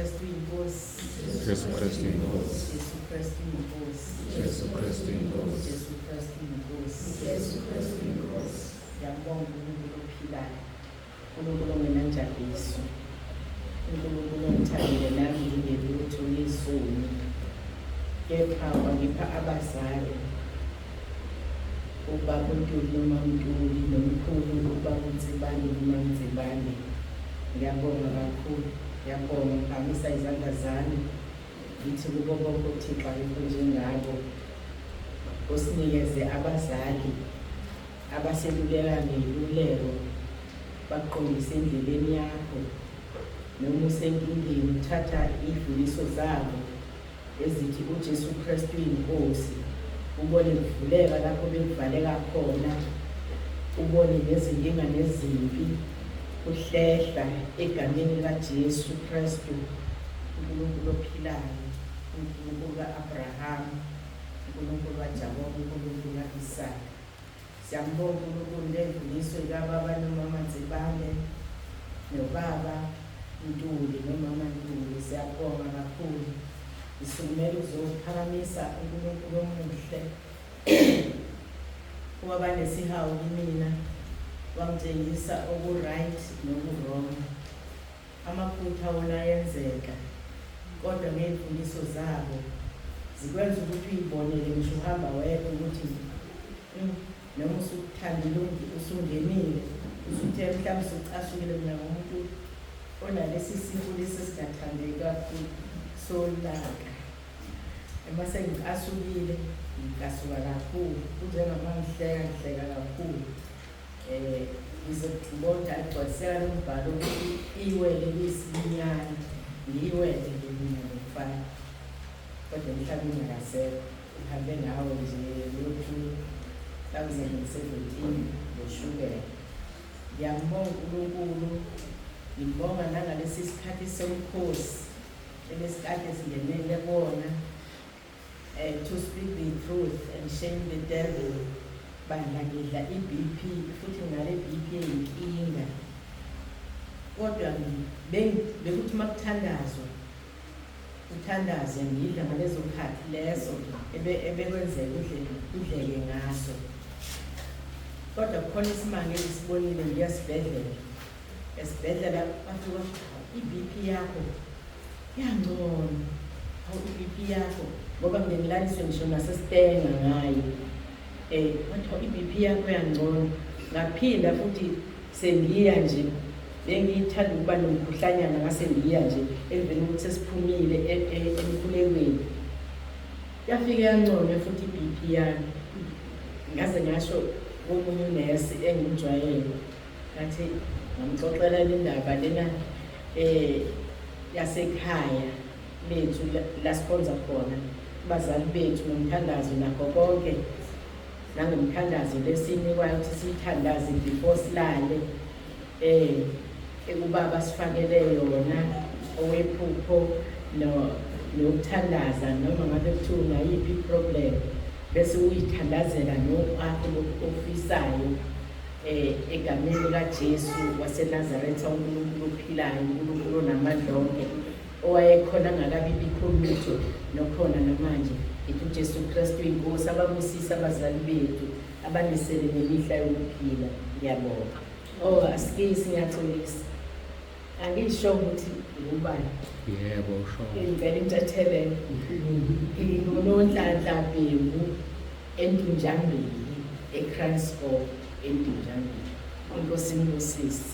Kristu inkosi. Jesu Kristu inkosi. Jesu Kristu inkosi. Jesu Kristu inkosi. Jesu Kristu inkosi. Jesu Kristu inkosi. Ngiyabonga uNkulunkulu ophilayo. uNkulunkulu ongenanjabuliso. uNkulunkulu ongithandile nami ngingelutho ngiyisoni. Kepha wangipha abazali ubaba uNtuli noMamNtuli nomkhulu ubaba uNtsibande noMamNtsibande. Ngiyabonga kakhulu, ngiyabonga ngiphakamisa izandla zami ngithi kubo bonke uThixo akekho njengabo osinikeze abazali abaseluleka ngeyiluleko bakuqondise endleleni yakho noma usenkingeni uthatha iy'fundiso zabo ezithi uJesu Kristu uyinkosi ubone kuvuleka lapho bekuvaleka khona ubone nezinkinga nezimpi kuhlehla egameni likaJesu Kristu uNkulunkulu ophilayo uNkulunkulu ka-Abraham uNkulunkulu kaJakobe uNkulunkulu ka-Isaka. Siyambonga uNkulunkulu ngemfundiso kababa nomama Ntsibande nobaba Ntuli nomama Ntuli. Siyabonga kakhulu. Ngisukumela ukuzophakamisa uNkulunkulu omuhle owaba nesihawu kimina wangitshengisa oku-right noku-wrong. Amaphutha wona ayenzeka kodwa ngey'mfundiso zabo zikwenza ukuthi uyibonele ngisho uhamba wedwa ukuthi noma usuthandile usungenile usuthe mhlawumbe usucasukile. Mina ngumuntu onalesi sifo lesi esingathandeki kakhulu solaka. Uma sengicasukile ngicasuka kakhulu, kunjengama ngihleka ngihleka kakhulu. Ngize ngibona agcwaliseka lo mbhalo ukuthi iwele liyisinyane, ngiyiwele nje mina nomfana kodwa emhlabeni akasekho, uhambe ngawo nje ngo-2017 ngoshukela. Ngiyambonga uNkulunkulu, ngimbonga nangalesi sikhathi somkhosi ebesikade singenele kuwona. To speak the truth and shame the devil, bandla ngidla i-BP futhi ngale BP eyinkinga, kodwa bekuthi uma kuthandazwa kuthandazwe ngidla ngalezo khathi leso ebekwenzeka udleke ngaso. Kodwa kukhona isimanga engisibonile ngiya esibhedlela. Esibhedlela bafika, i-BP yakho yangcono, hawu i-BP yakho, ngoba ngike ngilaliswe ngisho nasesitenga ngayo. Kwathiwa i-BP yakho yangcono. Ngaphinda futhi sengiya nje, bengiyithanda ukuba nomkhuhlanyana, ngase ngiya nje emveni kokuthi sesiphumile emkhulekweni, yafike yangcono futhi i-BP yami. Ngaze ngasho komunye unesi engimjwayele, ngathi ngamxoxela le ndaba lena yasekhaya lethu la sikhonza khona abazali bethu nomthandazo nakho konke, nangomthandazo lesinikwayo ukuthi siyithandaze before silale, ekubaba sifakele yona owephupho nokuthandaza noma ngabe kuthiwa unayiphi i-problem bese uyithandazela nokwakho lokhu ofisayo egameni likaJesu waseNazaretha, uNkulunkulu ophilayo, uNkulunkulu onamandla onke, owayekhona angakabi bikho lutho nokhona namanje. Ngithi uJesu Kristu inkosi, ababusise abazali bethu, abanisele nemihla yokuphila. Ngiyabonga. Oh, asikisi, ngiyaxolisa, angisho ukuthi ngubani. Yebo, usho. Ngicela intethelelo. NginguNonhlanhla Bhengu eNtunjambili, eKranskop eNtunjambili. Inkosi inibusise.